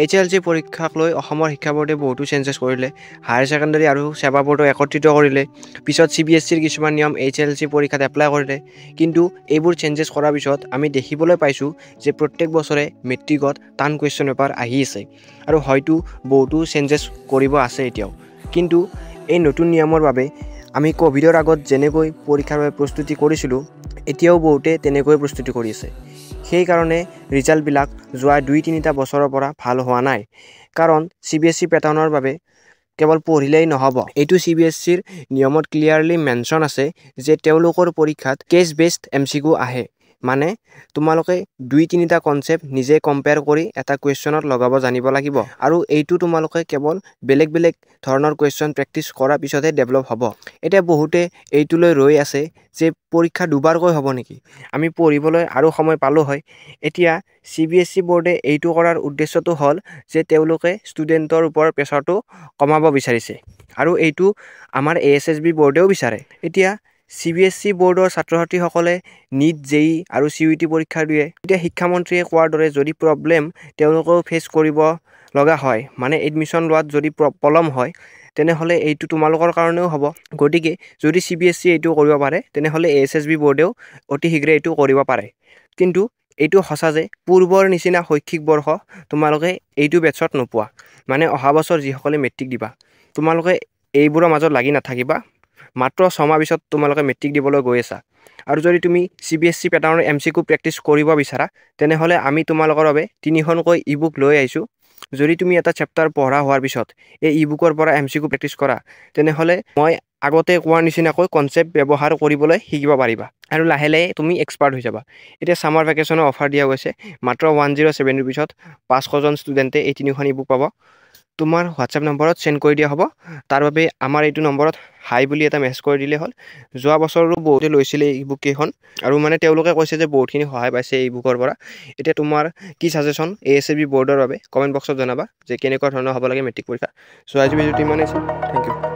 এইচএলচি পৰীক্ষাক লৈ অসমৰ শিক্ষা বোৰ্ডে বহুতো চেঞ্জেছ কৰিলে। হায়াৰ ছেকেণ্ডেৰী আৰু ছেবা বোৰ্ডো একত্ৰিত কৰিলে। পিছত চিবিএছচিৰ কিছুমান নিয়ম এইচএলচি পৰীক্ষাত এপ্লাই কৰিলে। কিন্তু এইবোৰ চেঞ্জেছ কৰাৰ পিছত আমি দেখিবলৈ পাইছোঁ যে প্ৰত্যেক বছৰে মেট্ৰিকত টান কুৱেশ্যন পেপাৰ আহি আছে আৰু হয়তো বহুতো চেঞ্জেছ কৰিব আছে এতিয়াও। কিন্তু এই নতুন নিয়মৰ বাবে আমি ক'ভিডৰ আগত যেনেকৈ পৰীক্ষাৰ বাবে প্ৰস্তুতি কৰিছিলোঁ, এতিয়াও বহুতে তেনেকৈ প্ৰস্তুতি কৰি আছে। সেইকাৰণে ৰিজাল্টবিলাক যোৱা 2-3টা বছৰৰ পৰা ভাল হোৱা নাই। কাৰণ চিবিএছচি পেটাৰ্ণৰ বাবে কেৱল পঢ়িলেই নহ'ব। এইটো চিবিএছচিৰ নিয়মত ক্লিয়াৰলি মেনশ্যন আছে যে তেওঁলোকৰ পৰীক্ষাত কেছ বেছড এমচিকিউ আহে। মানে তোমালোকে 2-3টা কনচেপ্ট নিজে কম্পেয়াৰ কৰি এটা কুৱেশ্যনত লগাব জানিব লাগিব আৰু এইটো তোমালোকে কেৱল বেলেগ বেলেগ ধৰণৰ কুৱেশ্যন প্ৰেক্টিছ কৰাৰ পিছতহে ডেভেলপ হ'ব। এতিয়া বহুতে এইটোলৈ ৰৈ আছে যে পৰীক্ষা দুবাৰকৈ হ'ব নেকি, আমি পঢ়িবলৈ আৰু সময় পালোঁ হয়। এতিয়া চিবিএছচি বৰ্ডে এইটো কৰাৰ উদ্দেশ্যটো হ'ল যে তেওঁলোকে ষ্টুডেণ্টৰ ওপৰত প্ৰেছাৰটো কমাব বিচাৰিছে আৰু এইটো আমাৰ এএছএছবি বৰ্ডেও বিচাৰে। এতিয়া চিবিএছচি বৰ্ডৰ ছাত্ৰ ছাত্ৰীসকলে নীট, জেই আৰু চিইউটি পৰীক্ষা দিয়ে। এতিয়া শিক্ষামন্ত্ৰীয়ে কোৱাৰ দৰে যদি প্ৰব্লেম তেওঁলোকেও ফেচ কৰিব লগা হয়, মানে এডমিশ্যন লোৱাত যদি পলম হয়, তেনেহ'লে এইটো তোমালোকৰ কাৰণেও হ'ব। গতিকে যদি চিবিএছচি এইটো কৰিব পাৰে, তেনেহ'লে এএছএছবি বৰ্ডেও অতি শীঘ্ৰে এইটো কৰিব পাৰে। কিন্তু এইটো সঁচা যে পূৰ্বৰ নিচিনা শৈক্ষিক বৰ্ষ তোমালোকে এইটো বেটছত নোপোৱা। মানে অহা বছৰ যিসকলে মেট্ৰিক দিবা, তোমালোকে এইবোৰৰ মাজত লাগি নাথাকিবা। মাত্ৰ 6 মাহ পিছত তোমালোকে মেট্ৰিক দিবলৈ গৈ আছা। আৰু যদি তুমি চিবিএছচি পেটাৰ্ণৰ এমচিকিউ প্ৰেক্টিছ কৰিব বিচাৰা, তেনেহ'লে আমি তোমালোকৰ বাবে তিনিখনকৈ ই বুক লৈ আহিছোঁ। যদি তুমি এটা চেপ্টাৰ পঢ়া হোৱাৰ পিছত এই ই বুকৰ পৰা এমচিকিউ প্ৰেক্টিছ কৰা, তেনেহ'লে মই আগতে কোৱাৰ নিচিনাকৈ কনচেপ্ট ব্যৱহাৰ কৰিবলৈ শিকিব পাৰিবা আৰু লাহে লাহে তুমি এক্সপাৰ্ট হৈ যাবা। এতিয়া ছামাৰ ভেকেশ্যনৰ অফাৰ দিয়া গৈছে। মাত্ৰ 107 ৰুপিছত 500জন ষ্টুডেণ্টে এই তিনিখন ই বুক পাব। তোমাৰ হোৱাটছএপ নম্বৰত চেণ্ড কৰি দিয়া হ'ব। তাৰ বাবে আমাৰ এইটো নম্বৰত হাই বুলি এটা মেছেজ কৰি দিলেই হ'ল। যোৱা বছৰো বহুতে লৈছিলে এই বুক কেইখন আৰু মানে তেওঁলোকে কৈছে যে বহুতখিনি সহায় পাইছে এই বুকৰ পৰা। এতিয়া তোমাৰ কি ছাজেশ্যন এএছএছবি বৰ্ডৰ বাবে, কমেণ্ট বক্সত জনাবা যে কেনেকুৱা ধৰণৰ হ'ব লাগে মেট্ৰিক পৰীক্ষা। চ' আজি ভিডিঅ'টো ইমানেই আছিল। Thank you.